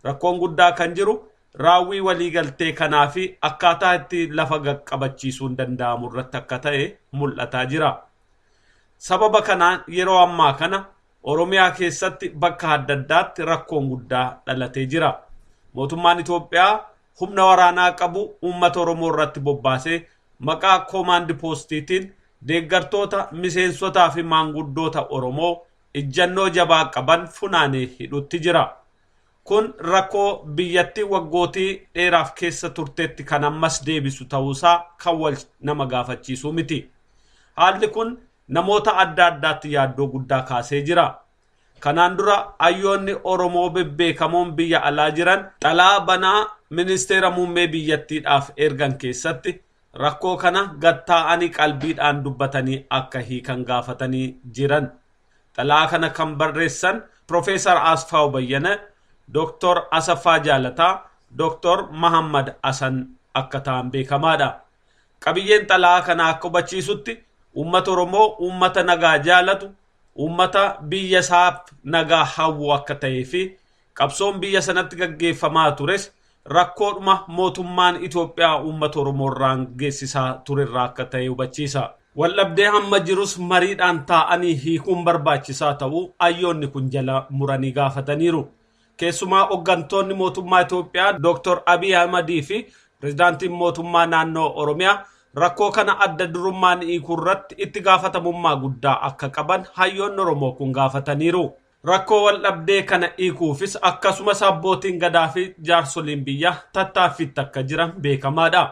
Rakkoon guddaa kan jiru raawwii waliigaltee kanaa fi akkaataa itti lafa qaqqabachiisuun danda'amu irratti akka ta'e mul'ataa jira. Sababa kanaan yeroo ammaa kana Oromiyaa keessatti bakka adda addaatti rakkoon guddaa dhalatee jira. Mootummaan Itoophiyaa humna waraanaa qabu uummata Oromoo irratti bobbaasee maqaa koomaandi poostiitiin deeggartoota, miseensotaa fi maanguddoota Oromoo ijjannoo jabaa qaban funaanee hidhutti jira. Kun rakkoo biyyattii waggootii dheeraaf keessa turtetti kan ammas deebisu ta'uusaa kan wal nama gaafachiisuu miti. Haalli kun namoota adda addaatti yaaddoo guddaa kaasee jira. Kanaan dura hayyoonni Oromoo bebbeekamoon biyya alaa jiran xalaa banaa ministeera muummee biyyattiidhaaf ergan keessatti rakkoo kana gattaa'anii qalbiidhaan dubbatanii akka hiikan gaafatanii jiran. Xalaa kana kan barreessan Profeesar Asfaaw Bayyana, Dooktor Asaffaa Jaalataa, Dooktor Mahammad Hasan akka ta'an beekamaadha. Qabiyyeen xalaa kana akka hubachiisutti uummata Oromoo uummata nagaa jaalatu, uummata biyya isaaf nagaa hawwu akka ta'ee fi qabsoon biyya sanatti gaggeeffamaa tures rakkoodhuma mootummaan Itoophiyaa uummata Oromoo irraan geessisaa turerraa akka ta'e hubachiisa. Waldhabdee hamma jirus mariidhaan taa'anii hiikuun barbaachisaa ta'uu hayyoonni kun jala muranii gaafataniiru. Keessumaa hooggantoonni mootummaa Itoophiyaa Dr. Abiy Ahmadii fi pirezidaantiin mootummaa naannoo Oromiyaa rakkoo kana adda durummaan hiikuu irratti itti gaafatamummaa guddaa akka qaban hayyoonni Oromoo kun gaafataniiru. Rakkoo waldhabdee kana hiikuufis akkasumas abbootiin gadaa fi jaarsoliin biyyaa tattaaffiitti akka jiran beekamaadha.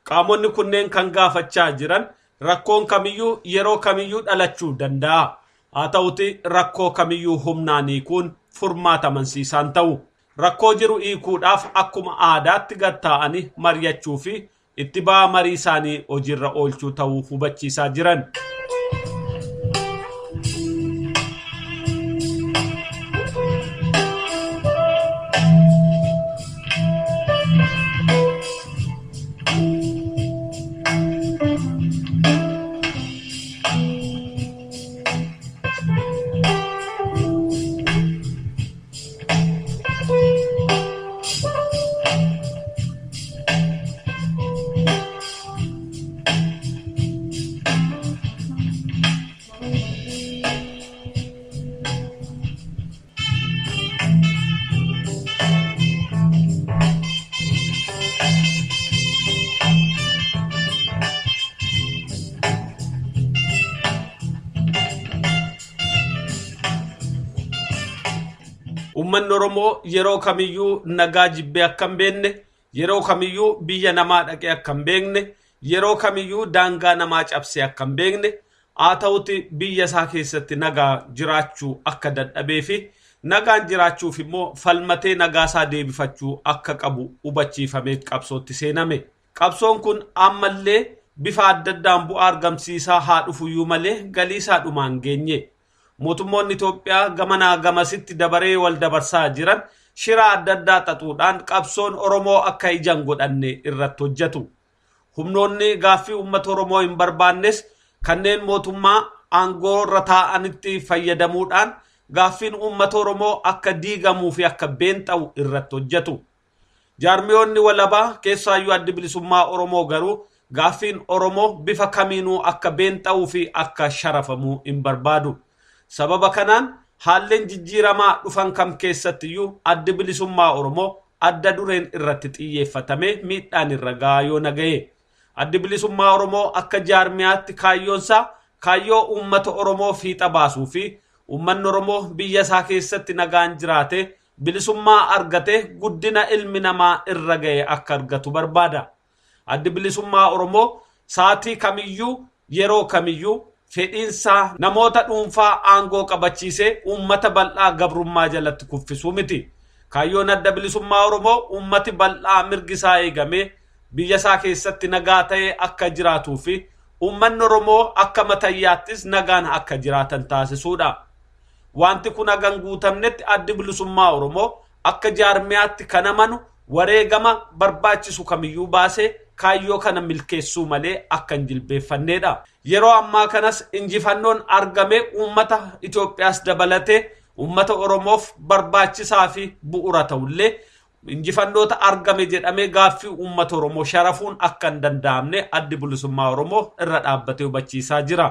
Qaamonni kunneen kan gaafachaa jiran rakkoon kamiyyuu yeroo kamiyyuu dhalachuu danda'a. Haa ta'uti rakkoo kamiyyuu humnaan hiikuun furmaata amansiisaan ta'u. Rakkoo jiru hiikuudhaaf akkuma aadaatti gad taa'anii mari'achuu fi itti ba'aa marii isaanii hojiirra oolchuu ta'uu hubachiisaa jiran. Uummanni Oromoo yeroo kamiyyuu nagaa jibbee akka hin beekne, yeroo kamiyyuu biyya namaa dhaqee akka hin beekne, yeroo kamiyyuu daangaa namaa cabsee akka hin beekne, haa ta'uti biyya isaa keessatti nagaa jiraachuu akka dadhabee fi nagaan jiraachuuf immoo falmatee nagaa isaa deebifachuu akka qabu hubachiifamee qabsootti seename. Qabsoon kun ammallee bifa adda addaan bu'aa argamsiisaa haa dhufuyyuu malee galii isaa dhumaan geenye. Mootummoonni Itoophiyaa gamanaa gamasitti dabaree wal dabarsaa jiran shira adda addaa xaxuudhaan qabsoon Oromoo akka ijaan godhanne irratti hojjetu. Humnoonni gaaffii uummata Oromoo hin barbaannes kanneen mootummaa aangoo irra taa'anitti fayyadamuudhaan gaaffiin uummata Oromoo akka diigamuu fi akka beenxa'u irratti hojjetu. Jaarmiyoonni walabaa keessaayyuu addi bilisummaa Oromoo garuu gaaffiin Oromoo bifa kamiinuu akka beenxa'uu fi akka sharafamuu hin barbaadu. Sababa kanaan haalleen jijjiiramaa dhufan kam keessattiyyuu addi bilisummaa Oromoo adda dureen irratti xiyyeeffatamee miidhaan irra gahaa yoo naga'e. Addi bilisummaa Oromoo akka jaarmiyaatti kaayyoonsaa kaayyoo uummata Oromoo fiixa baasuu fi uummanni Oromoo biyya isaa keessatti nagaan jiraate bilisummaa argate guddina ilmi namaa irra ga'e akka argatu barbaada. Addi bilisummaa Oromoo sa'aatii kamiyyuu yeroo kamiyyuu fedhiinsaa namoota dhuunfaa aangoo qabachiisee uummata bal'aa gabrummaa jalatti kuffisuu miti. Kaayyoon adda bilisummaa Oromoo uummati bal'aa mirgi isaa eegamee biyya isaa keessatti nagaa ta'ee akka jiraatuu fi uummanni Oromoo akka matayyaattis nagaan akka jiraatan taasisuudha. Wanti kun hagan guutamnetti addi bilisummaa Oromoo akka jaarmiyaatti kan amanu wareegama barbaachisu kamiyyuu baasee kaayyoo kana milkeessuu malee akka hin jilbeeffanneedha. Yeroo ammaa kanas injifannoon argame uummata Itoophiyaas dabalatee uummata Oromoof barbaachisaa fi bu'uura ta'ullee injifannoota argame jedhamee gaaffii uummata Oromoo sharafuun akka hin danda'amne Addi Bilisummaa Oromoo irra dhaabbatee hubachiisaa jira.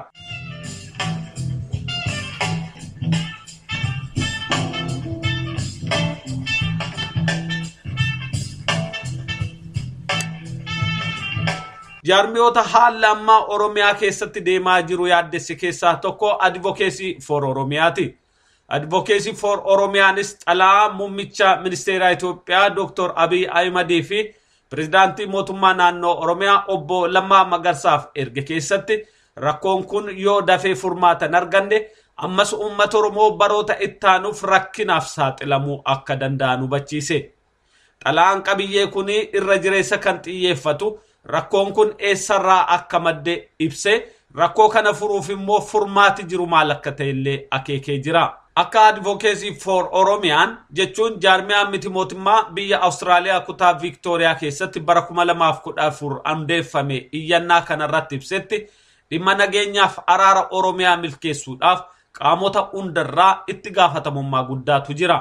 Jaarmiyoota haala ammaa Oromiyaa keessatti deemaa jiru yaaddesse keessaa tokko Advocacy for Oromiyaati. Advocacy for Oromiyaanis xalaa muummicha ministeeraa Itoophiyaa Dr. Abiy Ahimad fi pirezidaantii mootummaa naannoo Oromiyaa obbo Lammaa Magarsaaf erge keessatti rakkoon kun yoo dafee furmaata hin arganne ammas uummata Oromoo baroota ittaanuuf rakkinaaf saaxilamuu akka danda'an hubachiise. Xalaan qabiyyee kun irra jireessa kan xiyyeeffatu rakkoon kun eessarraa akka madde ibsee rakkoo kana furuuf immoo furmaati jiru maal akka ta'ellee akeekee jira. Akka Advocacy for Oromiyaan jechuun jaarmiyaan miti mootummaa biyya Awustiraaliyaa kutaa Viiktooriyaa keessatti bara 2014 hundeeffame iyyannaa kanarratti ibsetti dhimma nageenyaaf araara Oromiyaa milkeessuudhaaf qaamota hundarraa itti gaafatamummaa guddaatu jira.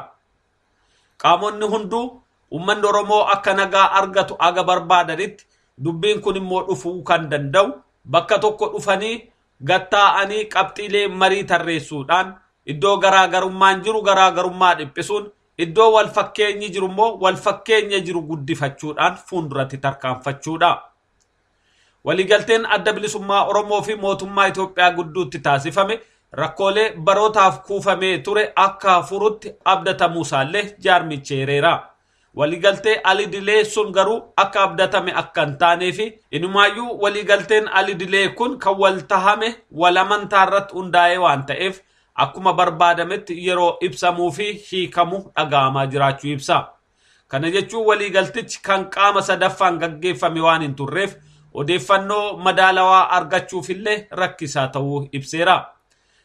Qaamonni hunduu uummanni Oromoo akka nagaa argatu aga barbaadanitti dubbiin kun immoo dhufuu kan danda'u bakka tokko dhufanii gattaa'anii qabxiilee marii tarreessuudhaan iddoo garaagarummaan jiru garaagarummaa dhiphisuun iddoo wal fakkeenyi jiru immoo wal fakkeenya jiru guddifachuudhaan fuulduratti tarkaanfachuudha. Waliigalteen Adda Bilisummaa Oromoo fi mootummaa Itoophiyaa gidduutti taasifame rakkoolee barootaaf kuufamee ture akka furutti abdatamuusaallee jaarmichi eereera. Waliigaltee alidilee sun garuu akka abdatame akka hin taanee fi inumaayyuu waliigalteen alidilee kun kan wal tahame wal amantaa irratti hundaa'ee waan ta'eef akkuma barbaadametti yeroo ibsamuu fi hiikamu dhaga'amaa jiraachuu ibsa. Kana jechuun waliigaltichi kan qaama sadaffaan gaggeeffame waan hin turreef odeeffannoo madaalawaa argachuufillee rakkisaa ta'uu ibseera.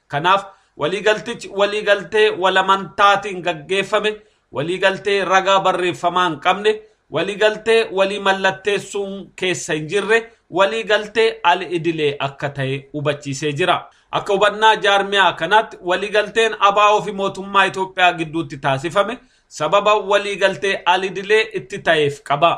Kanaaf waliigaltichi waliigaltee walamantaatiin gaggeeffame, waliigaltee ragaa barreeffamaa hin qabne, waliigaltee walii mallatteessuun keessa hin jirre, waliigaltee al idilee akka ta'e hubachiisee jira. Akka hubannaa jaarmiyaa kanaatti waliigalteen ABO fi mootummaa Itoophiyaa gidduutti taasifame sababa waliigaltee al idilee itti ta'eef qaba.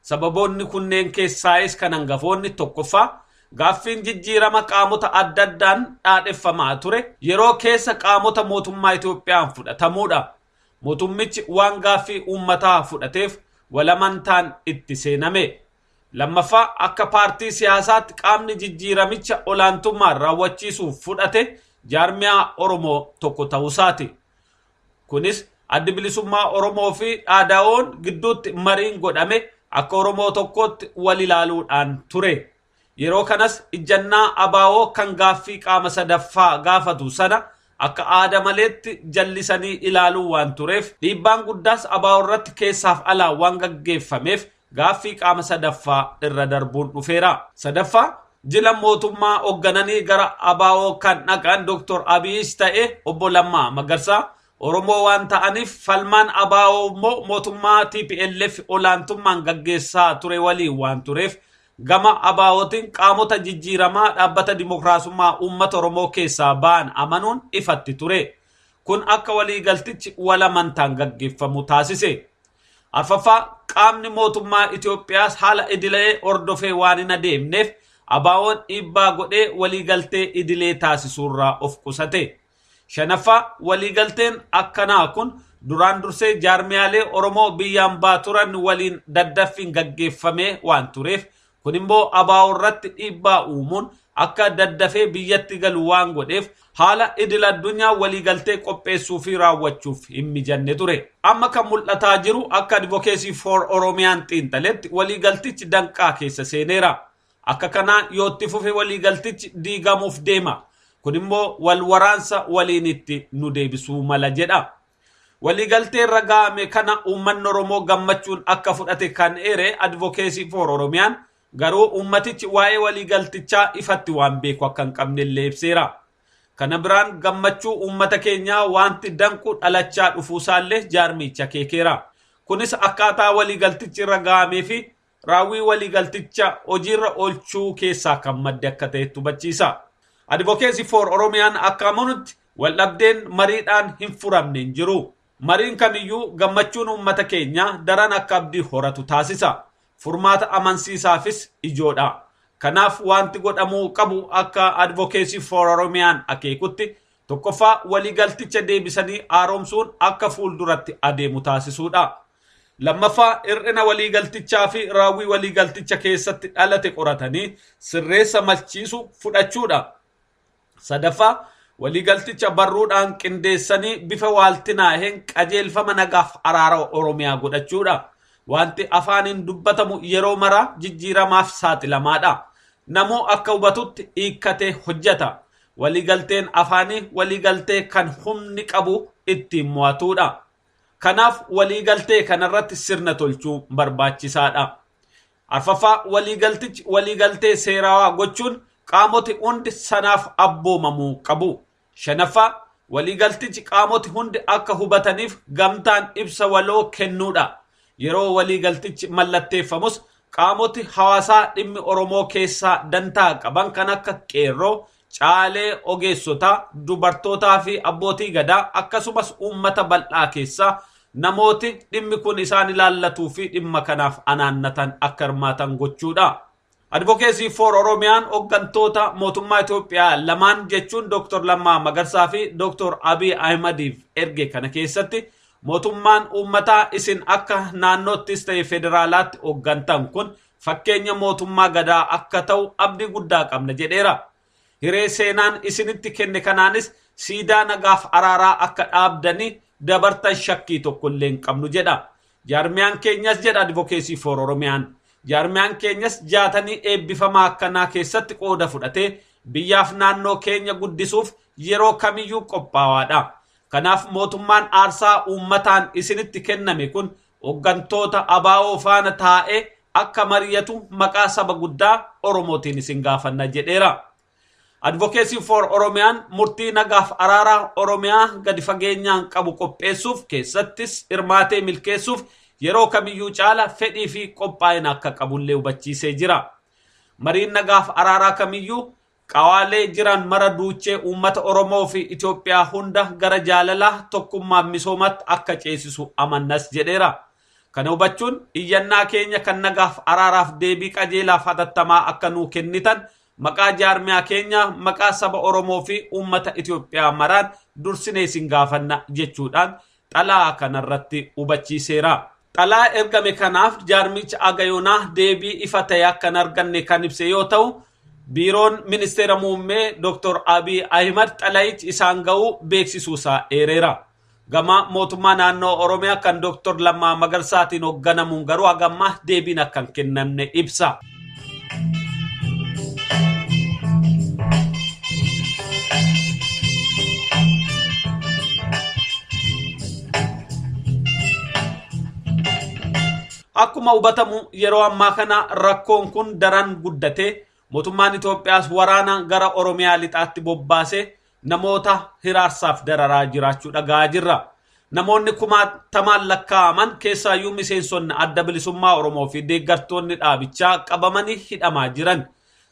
Sababoonni kunneen keessaayis kan hangafoonni tokkoffaa gaaffiin jijjiirama qaamota adda addaan dhaadheffamaa ture yeroo keessa qaamota mootummaa Itoophiyaan fudhatamuudha. Mootummichi waan gaaffii uummataa fudhateef walamantaan itti seename. Lammaffaa akka paartii siyaasaatti qaamni jijjiiramicha olaantummaan raawwachiisuuf fudhate jaarmiyaa Oromoo tokko ta'uusaati. Kunis Addi Bilisummaa Oromoo fi Dhaada'oon gidduutti mariin godhame akka Oromoo tokkootti wal ilaaluudhaan ture. Yeroo kanas ijjannaa ABO kan gaaffii qaama sadaffaa gaafatu sana akka aada maleetti jallisanii ilaaluu waan tureef dhiibbaan guddaas ABO irratti keessaaf alaa waan gaggeeffameef gaaffii qaama sadaffaa irra darbuun dhufeera. Sadaffaa jila mootummaa hooggananii gara ABO kan dhaqan Dr. Abiyyiis ta'e obbo Lammaa Magarsaa Oromoo waan ta'aniif falmaan ABO immoo mootummaa TPLF olaantummaan gaggeessaa ture waliin waan tureef gama ABOtiin qaamota jijjiiramaa dhaabbata dimokiraasummaa uummata Oromoo keessaa ba'an amanuun ifatti ture. Kun akka waliigaltichi walamantaan gaggeeffamu taasise. Arfaffaa qaamni mootummaa Itoophiyaas haala idilee hordofee waan hin adeemneef ABO'n dhiibbaa godhee waliigaltee idilee taasisuurraa of qusate. Shanaffaa waliigalteen akkanaa kun duraan dursee jaarmiyaalee Oromoo biyyaan baa turan waliin daddaffiin gaggeeffamee waan tureef kun immoo ABO irratti dhiibbaa uumuun akka daddafee biyyatti galu waan godheef haala idil addunyaa waliigaltee qopheessuu fi raawwachuuf hin mijanne ture. Amma kan mul'ataa jiru akka Advocacy for Oromiyaan xiinxaletti waliigaltichi danqaa keessa seeneera. Akka kanaan yoo itti fufe waliigaltichi diigamuuf deema. Kun immoo wal waraansa waliin itti nu deebisuu mala jedha. Waliigaltee irra ga'ame kana uummanni Oromoo gammachuun akka fudhate kan eere Advocacy for Oromiyaan garuu uummatichi waa'ee waliigaltichaa ifatti waan beeku akka hin qabne illee ibseera. Kana biraan gammachuu uummata keenyaa wanti danqu dhalachaa dhufuusaallee jaarmicha keekeera. Kunis akkaataa waliigaltichi irra ga'amee fi raawwii waliigalticha hojiirra oolchuu keessaa kan madde akka ta'etti hubachiisa. Advocacy for Oromiyaan akka amanutti Waldhabdeen mariidhaan hin furamne hin jiru. Mariin kamiyyuu gammachuun uummata keenyaa daran akka abdii horatu taasisa. Furmaata amansiisaafis ijoodha. Kanaaf wanti godhamuu qabu akka Advocacy for Oromiyaan akeekutti tokkoffaa waliigalticha deebisanii haaromsuun akka fuulduratti adeemu taasisuudha. Lammaffaa hir'ina waliigaltichaa fi raawwii waliigalticha keessatti dhalate qoratanii sirreessa malchiisu fudhachuudha. Sadaffaa waliigalticha barruudhaan qindeessanii bifa waaltinaa'een qajeelfama nagaaf araara Oromiyaa godhachuudha. Wanti afaaniin dubbatamu yeroo maraa jijjiiramaaf saaxilamaadha. Namuu akka hubatutti hiikkatee hojjeta. Waliigalteen afaanii waliigaltee kan humni qabu ittiin mo'atudha. Kanaaf waliigaltee kanarratti sirna tolchuu barbaachisaadha. Arfaffaa waliigaltichi waliigaltee seerawaa gochuun qaamoti hundi sanaaf abboomamuu qabu. Shanaffaa waliigaltichi qaamoti hundi akka hubataniif gamtaan ibsa waloo kennuudha. Yeroo waliigaltichi mallatteeffamus qaamoti hawaasaa dhimmi Oromoo keessaa dantaa qaban kan akka qeerroo, caalee ogeessotaa, dubartootaa fi abbootii gadaa akkasumas uummata bal'aa keessaa namooti dhimmi kun isaan ilaallatuu fi dhimma kanaaf anaannatan akka hirmaatan gochuudha. Advocacy for Oromiyaan hooggantoota mootummaa Itoophiyaa lamaan jechuun Dr. Lammaa Magarsaa fi Dr. Abiy Ahimadiif erge kana keessatti mootummaan uummataa isin akka naannoottis ta'e federaalaatti hooggantan kun fakkeenya mootummaa gadaa akka ta'u abdii guddaa qabna jedheera. Hiree seenaan isinitti kenne kanaanis siidaa nagaaf araaraa akka dhaabdanii dabartan shakkii tokko illee hin qabnu jedha. Jaarmiyaan keenyas jedha Advocacy for Oromiyaan. Jaarmiyaan keenyas jaatanii eebbifamaa akkanaa keessatti qooda fudhatee biyyaaf naannoo keenya guddisuuf yeroo kamiyyuu qophaawaadha. Kanaaf mootummaan aarsaa uummataan isinitti kenname kun hooggantoota ABO faana taa'ee akka mari'atu maqaa saba guddaa Oromootiin isin gaafanna jedheera. Advocacy for Oromiyaan murtii nagaaf araaraa Oromiyaa gadi fageenyaan qabu qopheessuuf keessattis hirmaatee milkeessuuf yeroo kamiyyuu caala fedhii fi qophaa'ina akka qabullee hubachiisee jira. Mariin nagaaf araaraa kamiyyuu qawaalee jiran mara duuchee uummata Oromoo fi Itoophiyaa hunda gara jaalalaa tokkummaa misoomaatti akka ceesisu amannas jedheera. Kana hubachuun iyyannaa keenya kan nagaaf araaraaf deebii qajeelaaf hatattamaa akka nuu kennitan maqaa jaarmiyaa keenya maqaa saba Oromoo fi uummata Itoophiyaa maraan dursinee isin gaafanna jechuudhaan xalaa kanarratti hubachiiseera. Xalaa ergame kanaaf jaarmichi Agayoonaa deebii ifa ta'e akka hin arganne kan ibse yoo ta'u, biiroon ministeera muummee Dr. Abiy Ahimad xalayichi isaan ga'uu beeksisuusaa eereera. Gama mootummaa naannoo Oromiyaa kan Dr. Lammaa Magarsaatiin hoogganamuun garuu hagammaa deebiin akka hin kennamne ibsa. Akkuma hubatamu yeroo ammaa kana rakkoon kun daran guddatee mootummaan Itoophiyaas waraana gara Oromiyaa lixaatti bobbaasee namoota hiraarsaaf dararaa jiraachuu dhaga'aa jirra. Namoonni kumaatamaan lakkaa'aman keessaayyuu miseensonni adda bilisummaa Oromoo fi deeggartoonni dhaabichaa qabamanii hidhamaa jiran.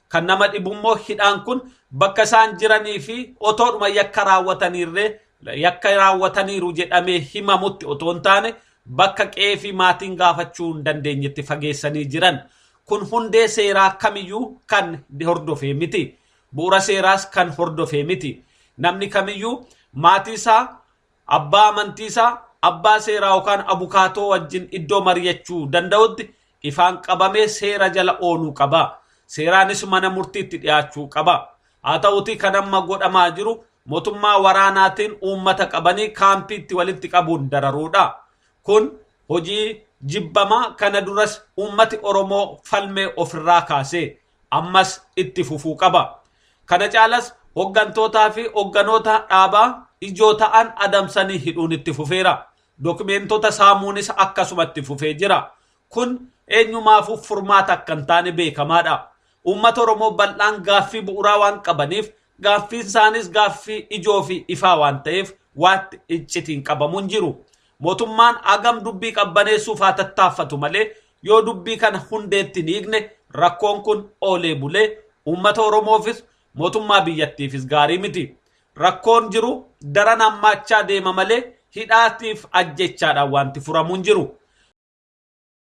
Kan nama dhibummoo hidhaan kun bakka isaan jiranii fi otoodhuma yakka raawwataniirree yakka raawwataniiru jedhamee himamutti otoo hin taane bakka qe'ee fi maatiin gaafachuu hin dandeenyetti fageessanii jiran. Kun hundee seeraa kamiyyuu kan hordofee miti. Bu'uura seeraas kan hordofee miti. Namni kamiyyuu maatii isaa, abbaa amantii isaa, abbaa seeraa yookaan abukaatoo wajjin iddoo mari'achuu danda'utti ifaan qabamee seera jala ooluu qaba. Seeraanis mana murtiitti dhiyaachuu qaba. Haa ta'uti kan amma godhamaa jiru mootummaa waraanaatiin uummata qabanii kaampiitti walitti qabuun dararuudha. Kun hojii jibbamaa kana duras uummati Oromoo falmee ofirraa kaasee ammas itti fufuu qaba. Kana caalas hooggantootaa fi hoogganoota dhaabaa ijoo ta'an adamsanii hidhuun itti fufeera. Dokumeentota saamuunis akkasuma itti fufee jira. Kun eenyumaafuu furmaata akka hin taane beekamaadha. Uummata Oromoo bal'aan gaaffii bu'uuraa waan qabaniif gaaffiin isaanis gaaffii ijoo fi ifaa waan ta'eef waanti iccitiin qabamu hin jiru. Mootummaan hagam dubbii qabbaneessuuf haa tattaaffatu malee yoo dubbii kana hundeetti hin hiikne rakkoon kun oolee bulee uummata Oromoofis mootummaa biyyattiifis gaarii miti. Rakkoon jiru daran hammaachaa deema malee hidhaatiif ajjechaadhaan wanti furamu hin jiru.